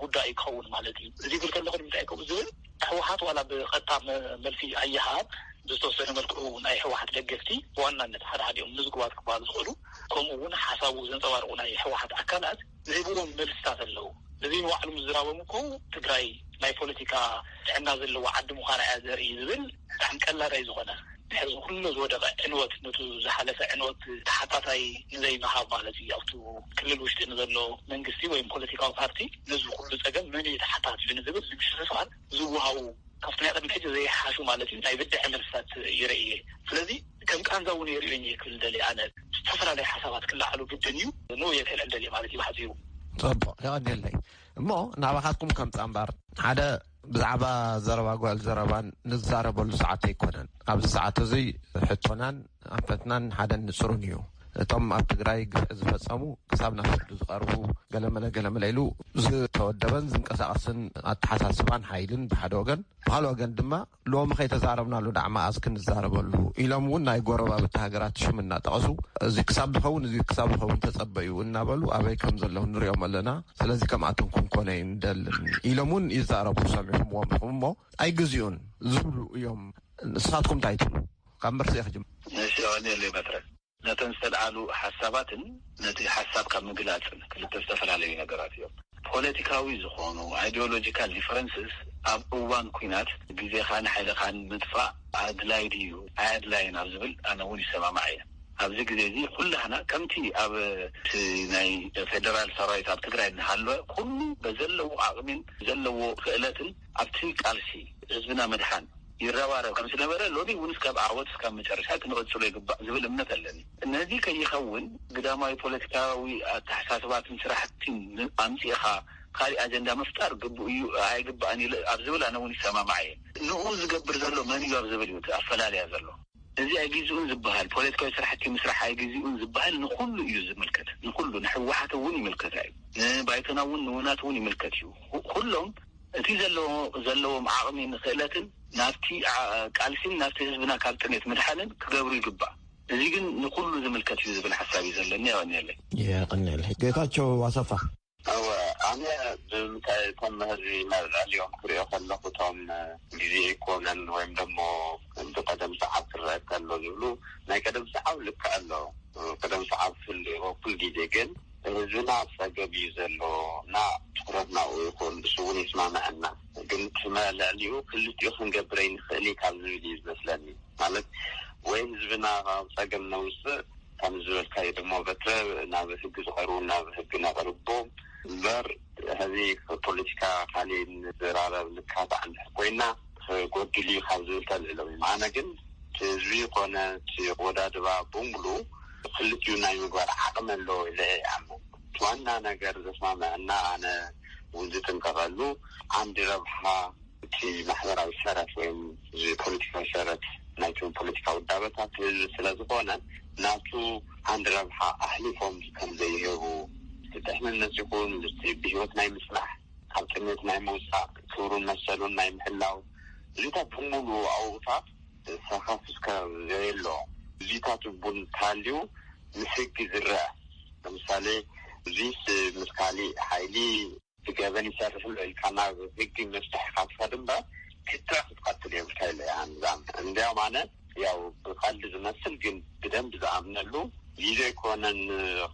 ጉዳይ ክኸውን ማለት እዩ። እዚ ይብል ከለኹ ንምንታይ ከምኡ ዝብል፣ ህወሓት ዋላ ብቐጥታ መ-፣ መልሲ ኣይሃብ፣ ብዝተወሰነ መልክዑ ናይ ህወሓት ደገፍቲ ብዋናነት ሓደ ሓዲኦም ምዝጉባት ክበሃሉ ዝኽእሉ፣ ከምኡ እውን ሓሳቡ ዘንጸባርቑ ናይ ህወሓት ኣካላት ዝህብዎም መልስታት ኣለዉ። እዚ ንባዕሉ ምዝራቦም እኮ ትግራይ ናይ ፖለቲካ ጥዕና ዘለዎ ዓዲ ምዃና እያ ዘርኢ ዝብል ብጣዕሚ ቀላዳይ ዝኾነ፣ ድሕሪ ኩሉ ዝወደቐ ዕንወት፣ ነቱ ዝሓለፈ ዕንወት ተሓታታይ ንዘይምሃብ ማለት እዩ። ኣብቱ ክልል ውሽጢ ንዘሎ መንግስቲ ወይም ፖለቲካዊ ፓርቲ ነዚ ኩሉ ጸገም መን እዩ ተሓታቲኡ ንዝብል ንምሽፍፋን ዝወሃቡ፣ ካብቲ ናይ ቅድሚ ሕጂ ዘይሓሹ ማለት እዩ፣ ናይ ብድዐ መልስታት ይርኢ እየ። ስለዚ ከም ቃንዛ እውን የርእዮ እየ ክብል ደልየ ኣነ። ዝተፈላለዩ ሓሳባት ክለዓሉ ግድን እዩ፣ ንኡ እየ ከልዕል ደልየ ማለት እዩ ብሓጺሩ። ጽቡቕ፣ የቐንየለይ። እሞ ናባኻትኩም ከምጻ እምበር፣ ሓደ ብዛዕባ ዘረባ ጓል ዘረባን ንዛረበሉ ሰዓት ኣይኮነን። ኣብዚ ሰዓት እዚ ሕቶናን ኣንፈትናን ሓደን ንጹርን እዩ። እቶም ኣብ ትግራይ ግፍዒ ዝፈጸሙ ክሳብ ናብ ፍርዲ ዝቐርቡ፣ ገለመለ ገለመለ ኢሉ ዝተወደበን ዝንቀሳቐስን ኣተሓሳስባን ሓይልን ብሓደ ወገን፣ ብኻልእ ወገን ድማ ሎሚ ከይተዛረብናሉ ደኣ መኣዝ ክንዛረበሉ ኢሎም እውን ናይ ጎረባብቲ ሃገራት ሽም እናጠቐሱ፣ እዚ ክሳብ ዝኸውን፣ እዚ ክሳብ ዝኸውን ተጸበዩ እናበሉ ኣበይ ከም ዘለዉ ንሪኦም ኣለና። ስለዚ ከምኣቶም ክንኮነ ኣይንደልን ኢሎም እውን ይዛረቡ፣ ሰሚዕኹምዎም ኢኹም እሞ ኣይግዜኡን ዝብሉ እዮም። ንስኻትኩም እንታይ ትብሉ? ካብ መርስኤ ክጅምር። እሺ፣ ኣዋኒ የለይ መትረ። ነተን ዝተልዓሉ ሓሳባትን ነቲ ሓሳብ ካብ ምግላጽን ክልተ ዝተፈላለዩ ነገራት እዮም። ፖለቲካዊ ዝኾኑ ኣይዲዮሎጂካል ዲፈረንስስ ኣብ እዋን ኲናት ግዜኻን ሓይልኻን ምጥፋእ ኣድላይ ድዩ ኣየድላይን ኣብ ዝብል ኣነ እውን ይሰማማዕ እየ። ኣብዚ ግዜ እዚ ኩላህና ከምቲ ኣብ እቲ ናይ ፌደራል ሰራዊት ኣብ ትግራይ እናሃለወ ኩሉ በዘለዎ ዓቕሚን ዘለዎ ክእለትን ኣብቲ ቃልሲ ህዝብና ምድሓን ይረባረብ ከም ዝነበረ ሎሚ እውን እስካብ ዓወት እስካብ መጨረሻ ክንቕጽሎ ይግባእ ዝብል እምነት ኣለኒ። ነዚ ከይኸውን ግዳማዊ ፖለቲካዊ ኣተሓሳስባትን ስራሕቲን ን-፣ ኣምጺእኻ ካሊእ ኣጀንዳ ምፍጣር ግቡእ እዩ ኣይግባእን ኢለ ኣብ ዝብል ኣነ እውን ይሰማማዕ እየ። ንኡ ዝገብር ዘሎ መን እዩ ኣብ ዝብል እዩ እቲ ኣፈላልያ ዘሎ። እዚ ኣይግዝኡን ዝበሃል ፖለቲካዊ ስራሕቲ ምስራሕ ኣይግዝኡን ዝበሃል ንኹሉ እዩ ዝምልከት። ንኹሉ፣ ንህወሓት እውን ይምልከታ እዩ። ንባይቶና እውን ንውናት እውን ይምልከት እዩ። ኩ-፣ ኩሎም እቲ ዘለዎ-፣ ዘለዎም ዓቕሚ ንክእለትን ናብቲ ዓ-፣ ቃልሲን ናብቲ ህዝብና ካብ ጥሜት ምድሓንን ክገብሩ ይግባእ። እዚ ግን ንኹሉ ዝምልከት እዩ ዝብል ሓሳብ እዩ ዘለኒ። የቐንየለይ። የቐንየለይ። ጌታቸው ኣሰፋ። እወ፣ ኣነ ብምንታይ እቶም ህዝቢ ናብ ልዕሊኦም ክሪኦ ከለኹ፣ እቶም ግዜ ኣይኮነን ወይም ደሞ ብቀደም ሰዓብ ክረአ ከሎ ዝብሉ፣ ናይ ቀደም ሰዓብ ልክዕ ኣሎ። ቀደም ሰዓብ ፍል-፣ ኩል ግዜ ግን ህዝብና ኣብ ጸገም እዩ ዘሎ እና ትኹረት ናብኡ ይኹን፣ እሱ እውን ይስማምዐና። ግን እቲ ልዕሊኡ ክልቲኡ ክንገብር ኣይንኽእል እዩ ካብ ዝብል እዩ ዝመስለኒ። ማለት ወይ ህዝብና ካብ ጸገም ነውፅእ ከም ዝበልካዮ ድማ በትረ ናብ ህጊ ዝቐርቡ ናብ ህጊ ነቕርቦም እምበር፣ ሕዚ ፖለቲካ ካሊእ ንዘራረብ ንካታዕ እንድሕር ኮይና ክጎድል እዩ ካብ ዝብል ተልዕሎም እዩ። ኣነ ግን እቲ ህዝቢ ኮነ እቲ ወዳድባ ብምሉ ክልቲኡ ናይ ምግባር ዓቕሚ ኣለዎ ኢለ እየ ይኣምን። እቲ ዋና ነገር ዘስማምዐና ኣነ እውን ዝጥንቀቐሉ ዓንዲ ረብሓ እቲ ማሕበራዊ ሰረት ወይም እዚ ፖለቲካዊ ሰረት ናይቶም ፖለቲካዊ ውዳበታት ህዝቢ ስለ ዝኾነ ናቱ ዓንዲ ረብሓ ኣሕሊፎም ከም ዘይህቡ፣ እቲ ድሕንነት ይኹን እቲ ብህይወት ናይ ምጽናሕ፣ ካብ ጥሜት ናይ ምውጻእ፣ ክብሩን መሰሉን ናይ ምሕላው፣ እዚታት ብምሉ ኣብኡታት ሰኻፊስካ ዘየሎ እዚታት እውን እንተሃልዩ ምስ ህጊ ዝረአ፣ ለምሳሌ እዚስ ምስ ካሊእ ሓይሊ ብገበን ይሰርሕ ኣሎ ኢልካ ናብ ህጊ መፍትሒ ኢኻ ትኸድ እምበር ክትዕ ክትቐትል የብልካ ኢለ እየ ኣንዛም። እንዲያውም ኣነ ያው ብቐልዲ ዝመስል ግን ብደንብ ዝኣምነሉ ግዜ ኣይኮነን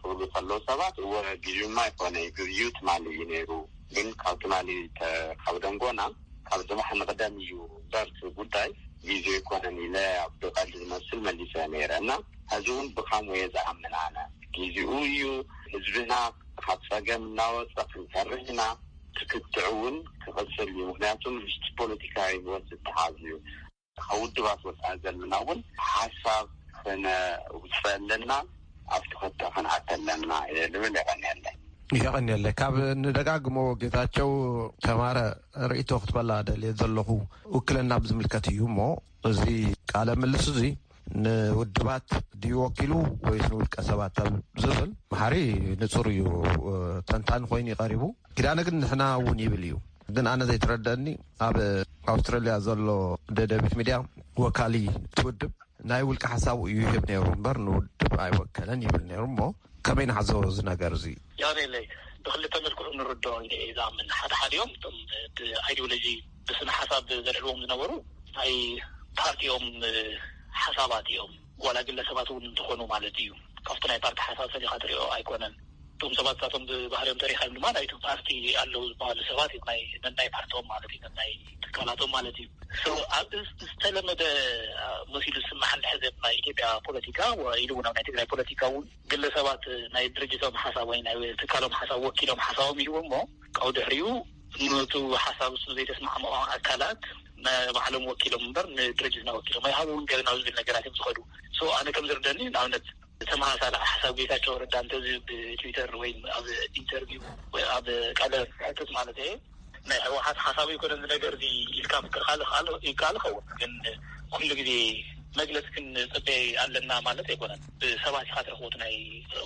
ክብሉ ከለዉ ሰባት እወ ግዜማ ኣይኮነ እዩ ግዜኡ ትማሊ እዩ ነይሩ። ግን ካብ ትማሊ ተ- ካብ ደንጎና ካብ ጽባሕ ንቕደም እዩ እምበር እቲ ጉዳይ ግዜኡ ኣይኮነን ኢለ ብቐልዲ ዝመስል መሊሰ ነይረ እና ሕዚ እውን ብኻምኡ እየ ዝኣምን ኣነ። ግዜኡ እዩ ህዝብና ካብ ጸገም እናወፀ ክንሰርሕ ኢና። ትክትዕ እውን ክቕፅል እዩ። ምክንያቱም ምስቲ ፖለቲካዊ ህይወት ዝተሓዝ እዩ። ካብ ውድባት ወፃኢ ዘለና እውን ሓሳብ ክነውፅእ ኣለና፣ ኣብ ትክትዕ ክንኣተ ኣለና እየ ልብል። የቐንየለይ። የቐንየለይ። ካብ ንደጋግሞ ጌታቸው ተማረ ርእይቶ ክትበላ ደልየ ዘለኹ ውክልና ብዝምልከት እዩ እሞ እዚ ቃለ ምልስ እዚ ንውድባት ድዩ ወኪሉ ወይስ ንውልቀ ሰባት ኣብ ዝብል መሓሪ ንጹር እዩ፣ ተንታኒ ኮይኑ እዩ ቀሪቡ። ኪዳነ ግን ንሕና እውን ይብል እዩ። ግን ኣነ ዘይትረደኒ ኣብ ኣውስትራልያ ዘሎ ደደቢት ሚድያ ወካሊ እቲ ውድብ ናይ ውልቀ ሓሳቡ እዩ ይህብ ነይሩ እምበር ንውድብ ኣይወከለን ይብል ነይሩ። እሞ ከመይ ንሓዞ እዚ ነገር እዚ? ያሬለይ ብክልተ መልክዑ ንርድኦ ኢለ እየ ዝኣምን። ሓደ ሓዲኦም እቶም ብኣይዲዮሎጂ ብስነ ሓሳብ ዘልዕልዎም ዝነበሩ ናይ ፓርቲኦም ሓሳባት እዮም። ዋላ ግለሰባት እውን እንትኾኑ ማለት እዩ። ካብቲ ናይ ፓርቲ ሓሳብ ፈሊኻ ትሪኦ ኣይኮነን። እቶም ሰባት እሳቶም ብባህሪኦም ተሪኻዮም ድማ ናይቲ ፓርቲ ኣለዉ ዝበሃሉ ሰባት እዮም። ናይ ነናይ ፓርቲኦም ማለት እዩ፣ ነናይ ትካላቶም ማለት እዩ። So ኣብ ዝተለመደ መሲሉ ዝስማዕ እንድሕር ናይ ኢትዮጵያ ፖለቲካ ኢሉ እውን ኣብ ናይ ትግራይ ፖለቲካ እውን ግለሰባት ናይ ድርጅቶም ሓሳብ ወይ ናይ ትካሎም ሓሳብ ወኪሎም ሓሳቦም ይህቡ እሞ ካብኡ ድሕሪኡ ነቱ ሓሳብ እሱ ዘይተስማዕምዖ ኣካላት ንባዕሎም ወኪሎም እምበር ንድርጅትና ወኪሎም ኣይሃብውን ገለ ናብ ዝብል ነገራት እዮም ዝኸዱ። So ኣነ ከም ዝርደኒ ንኣብነት ተመሳሳሊ ሓሳብ ጌታቸው ረዳ እንተዚ ብትዊተር ወይ ኣብ ኢንተርቪው ወይ ኣብ ቃለ ሕትት ማለት እየ ናይ ህወሓት ሓሳብ ይኮነ እዚ ነገር እዚ ኢልካ ምክልኻል ይከኣል ይከኣል ይኸውን፣ ግን ኩሉ ግዜ መግለፂ ክንፅበ ኣለና ማለት ኣይኮነን። ብሰባት ኢኻ ትረኽቦት ናይ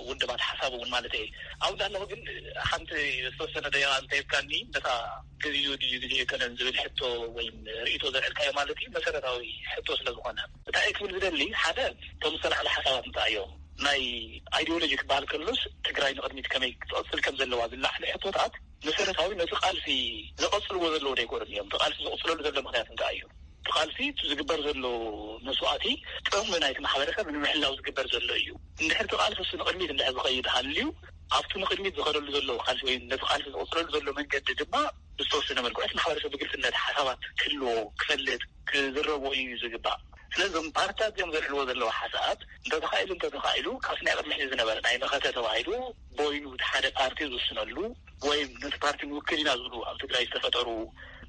ውድባት ሓሳብ እውን ማለት እየ። ኣብኡ እንዳለኹ ግን ሓንቲ ዝተወሰነ ደቂቃ እንተሂብካኒ ነታ ግዜኡ ድዩ ግዜ ኣይኮነን ዝብል ሕቶ ወይም ርእይቶ ዘልዕልካዮ ማለት እዩ መሰረታዊ ሕቶ ስለ ዝኾነ እንታይ ክብል ዝደሊ ሓደ እቶም ዝተላዕለ ሓሳባት እንታይ እዮም ናይ ኣይዲዮሎጂ ክበሃል ከሎስ ትግራይ ንቕድሚት ከመይ ክትቐፅል ከም ዘለዋ ዝላዕለ ሕቶታት መሰረታዊ ነቲ ቃልሲ ዘቐፅልዎ ዘለዉ ዶ ኣይኮኑን እዮም። እቲ ቃልሲ ዝቕፅለሉ ዘሎ ምኽንያት እንታይ እዩ? እቲ ቃልሲ እቲ ዝግበር ዘሎ መስዋእቲ ጥቕሚ ናይቲ ማሕበረሰብ ንምሕላው ዝግበር ዘሎ እዩ። እንድሕር እቲ ቃልሲ እሱ ንቕድሚት እንድሕር ዝኸይድ ሃልዩ ኣብቲ ንቕድሚት ዝኸደሉ ዘሎ ቃልሲ ወይ ነቲ ቃልሲ ዝቕፅለሉ ዘሎ መንገዲ ድማ ብዝተወሰነ መልክዑ እቲ ማሕበረሰብ ብግልፅነት ሓሳባት ክህልዎ ክፈልጥ ክዝረቦ እዩ ዝግባእ። ስለዚ እዞም ፓርትታት እዚኦም ዘልዕልዎ ዘለዉ ሓሳባት እንተተኻኢሉ እንተተኻኢሉ ካብቲ ናይ ቅድሚ ሕዚ ዝነበረ ናይ መኸተ ተባሂሉ ቦይኑ እቲ ሓደ ፓርቲ ዝውስነሉ ወይም ነቲ ፓርቲ ንውክል ኢና ዝብሉ ኣብ ትግራይ ዝተፈጠሩ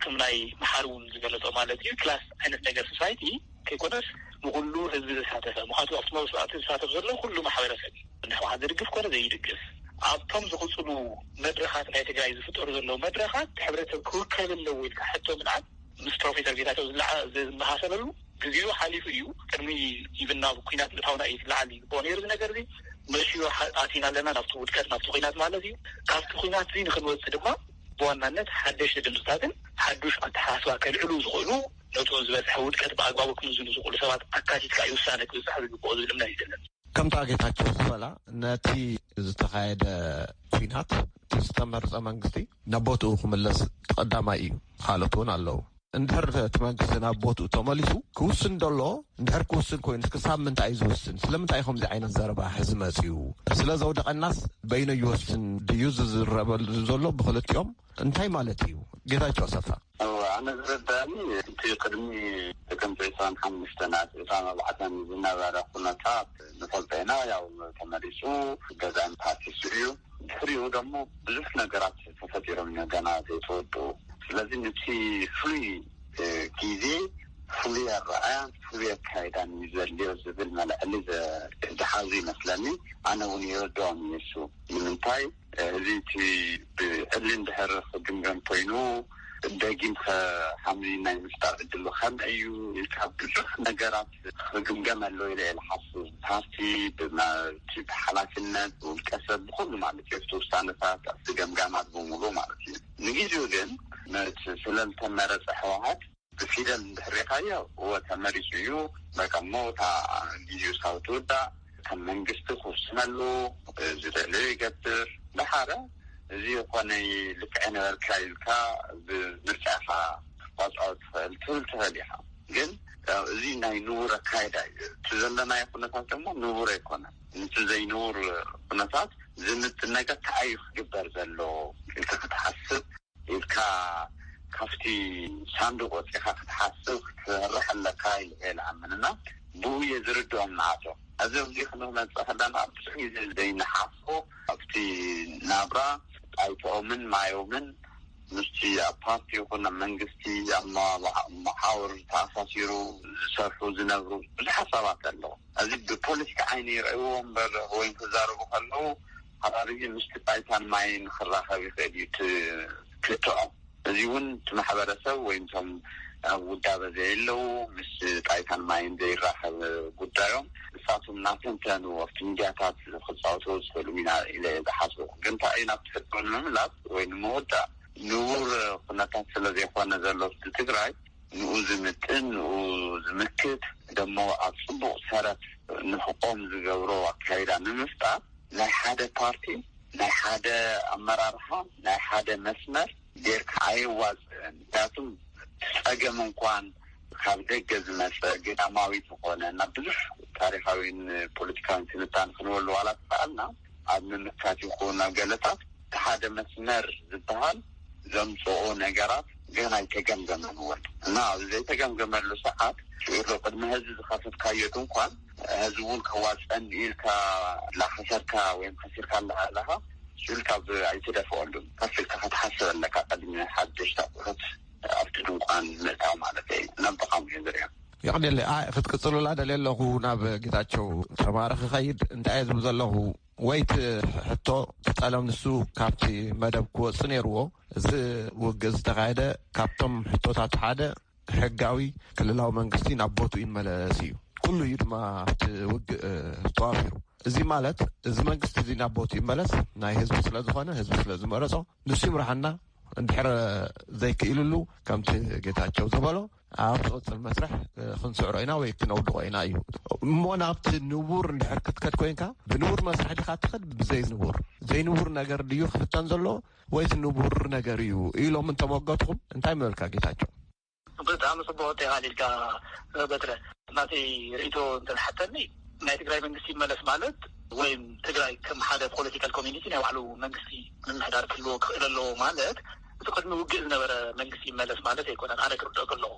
ከም ናይ መሓሪ እውን ዝገለፆ ማለት እዩ ክላስ ዓይነት ነገር ሶሳይቲ ከይኮነስ ንኩሉ ህዝቢ ዘሳተፈ ምኳቱ ኣብቲ መብስዋዕቲ ዝሳተፍ ዘሎ ኩሉ ማሕበረሰብ እዩ። ንሕወሓት ዝድግፍ ኮነ ዘይድግፍ ኣብቶም ዝቕፅሉ መድረኻት ናይ ትግራይ ዝፍጠሩ ዘለዉ መድረኻት ሕብረተሰብ ክውከል ኣለዎ ኢልካ ሕቶ ምልዓል ምስ ፕሮፌሰር ጌታቸው ዝመሳሰለሉ ግዜኡ ሓሊፉ እዩ። ቅድሚ ኢቭን ናብ ኩናት ምእታውና እዩ ዝለዓል ይግብኦ ነይሩ። እዚ ነገር እዚ መሽዮ ኣቲና ኣለና ናብቲ ውድቀት ናብቲ ኩናት ማለት እዩ። ካብቲ ኩናት እዚ ንክንወፅእ ድማ ብዋናነት ሓደሽቲ ድምፅታትን ሓዱሽ ኣተሓሳስባ ከልዕሉ ዝኽእሉ ነቲ ዝበፅሐ ውድቀት ብኣግባቡ ክምዝኑ ዝኽእሉ ሰባት ኣካቲትካ እዩ ውሳነ ክብፅሕ ዝግብኦ ዝብል እምነት እዩ ዘለና። ከምታ ጌታቸው ዝበላ ነቲ ዝተኻየደ ኩናት እቲ ዝተመርፀ መንግስቲ ናብ ቦትኡ ክምለስ እቲ ቀዳማይ እዩ። ካልኦት እውን ኣለዉ። እንድሕር እቲ መንግስቲ ናብ ቦትኡ ተመሊሱ ክውስን ደሎ እንድሕር ክውስን ኮይኑ ክሳብ ምንታይ እዩ ዝውስን? ስለምንታይ እዩ ከምዚ ዓይነት ዘረባ ሕዚ መፅዩ? ስለ ዘውደቐናስ በይኑ ይወስን ድዩ ዝዝረበሉ ዘሎ ብክልቲኦም እንታይ ማለት እዩ? ጌታቸው ኣሰፋ። እዋ ኣነ ዝረዳኒ እቲ ቅድሚ ጥቅምቲ ዕስራን ሓሙሽተን ናብ ዕስራን ኣርባዕተን ዝነበረ ኩነታት ንፈልጦ ኢና። ያው ተመሪጹ ገዛን ፓርቲሱ እዩ። ድሕሪኡ ደሞ ብዙሕ ነገራት ተፈጢሮም እዮም ገና ዘይተወድኡ። ስለዚ ነቲ ፍሉይ ግዜ ፍሉይ ኣረኣያን ፍሉይ ኣካይዳን እዩ ዘድልዮ ዝብል መልዕሊ ዝሓዙ ይመስለኒ። ኣነ እውን ይርድኦም እዩ እሱ። ንምንታይ እዚ እቲ ብዕሊ እንድሕር ክግምገም ኮይኑ ደጊም ከ ሓምዚ ናይ ምፍጣር እድሉ ከመይ እዩ ኢልካ ብዙሕ ነገራት ክግምገም ኣሎ ኢለ እየ ዝሓስብ። ፓርቲ ብመብቲ ብሓላፍነት ብውልቀ ሰብ ብኩሉ ማለት እዩ ኣብቲ ውሳነታት ኣብቲ ገምጋማት ብምሉ ማለት እዩ። ንግዜኡ ግን ነቲ ስለዝተመረፀ ህወሓት ብፊደል እንድሕር ሪኢኻዮ እወ ተመሪፁ እዩ። በቃ እሞ እታ ግዜኡ ሳብ ትውዳእ ከም መንግስቲ ክውስነሉ ዝደለዮ ይገብር። ደሓረ እዚ ኮነይ ልክዐ ነበርካ ኢልካ ብምርጫ ኢኻ ክትቋፅዖ ትኽእል ትብል ትኽእል ኢኻ። ግን እዚ ናይ ንቡር ኣካይዳ እዩ። እቲ ዘለናዮ ኩነታት ደግሞ ንቡር ኣይኮነን። ነቲ ዘይንቡር ኩነታት ዝምጥን ነገር እንታይ እዩ ክግበር ዘሎ ኢልካ ክትሓስብ ኢልካ ካብቲ ሳንዱቅ ወፂኻ ክትሓስብ ክትሰርሕ ኣለካ ኢለ እየ ዝኣምን እና ብኡ እየ ዝርድኦም ንኣቶ። እዚ ኣብዚ ክንመፅእ ከለና ብዙሕ ግዜ ዘይንሓስቦ ኣብቲ ናብራ ጣይቶኦምን ማዮምን ምስቲ ኣብ ፓርቲ ይኹን ኣብ መንግስቲ ኣብ መ- መሓውር ተኣሳሲሩ ዝሰርሑ ዝነብሩ ብዙሓት ሰባት ኣለዉ። እዚ ብፖለቲካ ዓይኒ ይረእይዎ እምበር ወይ ክዛረቡ ከለዉ ሓራርጊ ምስቲ ጣይታን ማይን ክራኸብ ይኽእል እዩ እቲ ክልተኦም። እዚ እውን እቲ ማሕበረሰብ ወይ እቶም ኣብ ውዳበ ዘየለዉ ምስ ጣይታን ማይን ዘይራኸብ ጉዳዮም ንሳቶም እናተንተኑ ኣብቲ ሚድያታት ክፃወትዎ ዝኽእሉ ኢና ኢለ ዝሓስቡ። ግን እንታይ እዩ ናብቲ ሕቶ ንምምላስ ወይ ንምውዳእ ንቡር ኩነታት ስለ ዘይኮነ ዘሎ ህዝቢ ትግራይ ንኡ ዝምጥን ንኡ ዝምክት ደሞ ኣብ ፅቡቅ ሰረት ንክቆም ዝገብሮ ኣካይዳ ንምፍጣር ናይ ሓደ ፓርቲ ናይ ሓደ ኣመራርሓ ናይ ሓደ መስመር ጌርካ ኣየዋፅእን። ምክንያቱም ጸገም እንኳን ካብ ደገ ዝመጸ ግዳማዊ ዝኾነ እና ብዙሕ ታሪኻዊን ፖለቲካዊን ትንታን ክንበሉ ዋላ ተኸኣልና ኣብ ምምካት ይኹን ኣብ ገለታት እቲ ሓደ መስመር ዝበሃል ዘምፅኦ ነገራት ገና ኣይተገምገመን እውን እና ኣብዚ ዘይተገምገመሉ ሰዓት ሽዑ ቅድሚ ህዝቢ ዝኸፈትካዮ ድንኳን ህዝቢ እውን ከዋፅአኒ ኢልካ ላኸሰርካ ወይም ከሲርካ ኣለካ ኣለካ ሽዑ ኢልካ ኣይትደፍኣሉን ከፍ ኢልካ ክትሓስብ ኣለካ ቅድሚ ሓደሽቲ ኣቁሑት ኣብቲ ድንኳን ምእታው ማለት እዩ። ነብኻም እዩ ዝሪኦ። የቕኔለይ ክትቅፅሉላ ደልየ ኣለኹ ናብ ጌታቸው ተማረ ክኸይድ እንታይ እየ ዝብል ዘለኹ ወይ እቲ ሕቶ እቲ ጠለም ንሱ ካብቲ መደብ ክወፅእ ነይርዎ። እዚ ውግእ ዝተኻየደ ካብቶም ሕቶታት ሓደ ሕጋዊ ክልላዊ መንግስቲ ናብ ቦትኡ ይመለስ እዩ። ኩሉ እዩ ድማ ኣብቲ ውግእ ተዋፊሩ። እዚ ማለት እዚ መንግስቲ እዚ ናብ ቦትኡ ይመለስ ናይ ህዝቢ ስለዝኾነ ህዝቢ ስለዝመረፆ ንሱ ይምርሓና። እንድሕር ዘይክኢልሉ ከምቲ ጌታቸው ዝበሎ ኣብ ዝቕፅል መስርሕ ክንስዕሮ ኢና ወይ ክነውድቆ ኢና እዩ። እሞ ናብቲ ንቡር እንድሕር ክትከድ ኮይንካ ብንቡር መስርሕ ዲኻ ትኸድ ብዘይ ንቡር ዘይንቡር ነገር ድዩ ክፍተን ዘሎ ወይስ ንቡር ነገር እዩ ኢሎም እንተመገትኹም እንታይ ምበልካ ጌታቸው? ብጣዕሚ ፅቡቅ ቴካ ኢልካ በትረ ናተይ ርእቶ እንተዝሓተኒ ናይ ትግራይ መንግስቲ ይመለስ ማለት ወይም ትግራይ ከም ሓደ ፖለቲካል ኮሚኒቲ ናይ ባዕሉ መንግስቲ ምምሕዳር ክህልዎ ክኽእል ኣለዎ ማለት እቲ ቅድሚ ውግእ ዝነበረ መንግስቲ ይመለስ ማለት ኣይኮነን። ኣነ ክርድኦ ከለኹ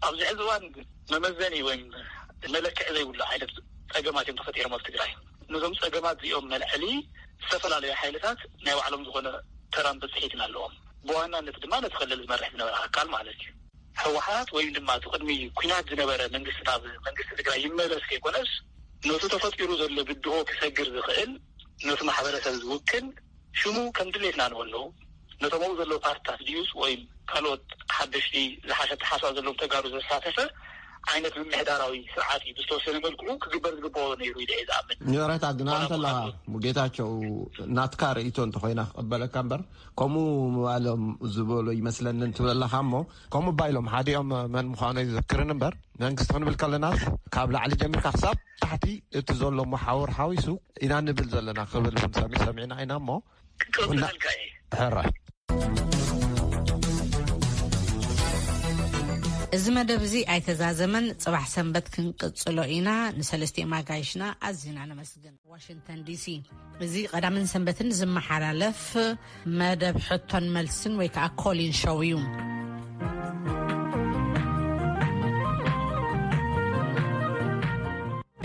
ኣብዚ ሕዚ እዋን መመዘኒ ወይም መለክዒ ዘይብሉ ዓይነት ፀገማት እዮም ተፈጢሮም ኣብ ትግራይ። ነዞም ፀገማት እዚኦም መልዐሊ ዝተፈላለዩ ሓይልታት ናይ ባዕሎም ዝኾነ ተራን ብፅሒትን ኣለዎም። ብዋናነት ድማ ነቲ ክልል ዝመርሕ ዝነበረ ኣካል ማለት እዩ። ህወሓት ወይም ድማ እቲ ቅድሚ ኲናት ዝነበረ መንግስቲ ናብ መንግስቲ ትግራይ ይመለስ ከይኮነስ ነቲ ተፈጢሩ ዘሎ ብድሆ ክሰግር ዝኽእል ነቲ ማሕበረሰብ ዝውክል ሽሙ ከም ድሌትና ንበሎ ነቶም ኣብኡ ዘለዉ ፓርትታት ድዩስ ወይም ካልኦት ሓደሽቲ ዝሓሸ ኣተሓሳስባ ዘለዎም ተጋሩ ዘሳተፈ ዓይነት ምምሕዳራዊ ስርዓት እዩ ብዝተወሰነ መልክዑ ክግበር ዝግበኦ ነይሩ ኢለ እየ ዝኣምን። ይቕረታ ግን ዋላ ኣንተ ኣለኻ እኳ ጌታቸው ናትካ ርእይቶ እንተኾይና ክቕበለካ እምበር ከምኡ ምባሎም ዝበሎ ይመስለኒ እንትብል ኣለኻ እሞ ከምኡ ባይሎም ሓዲኦም መን ምዃኑ ኣይዝክርን እምበር መንግስቲ ክንብል ከለናስ ካብ ላዕሊ ጀሚርካ ክሳብ ታሕቲ እቲ ዘሎ መሓውር ሓዊሱ ኢና ንብል ዘለና ክብል እውን ሰሚ- ሰሚዕና ኢና እሞ ክቅበለልካ እየ። ሕራይ እዚ መደብ እዚ ኣይተዛዘመን። ጽባሕ ሰንበት ክንቅጽሎ ኢና። ንሰለስቲኦም ኣጋይሽና ኣዚና ነመስግን። ዋሽንግተን ዲሲ እዚ ቀዳምን ሰንበትን ዝመሓላለፍ መደብ ሕቶን መልስን ወይ ከዓ ኮሊን ሾው እዩ።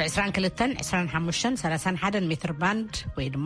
ዕስራን ክልተን ዕስራን ሓሙሽተን ሰላሳን ሓደን ሜትር ባንድ ወይ ድማ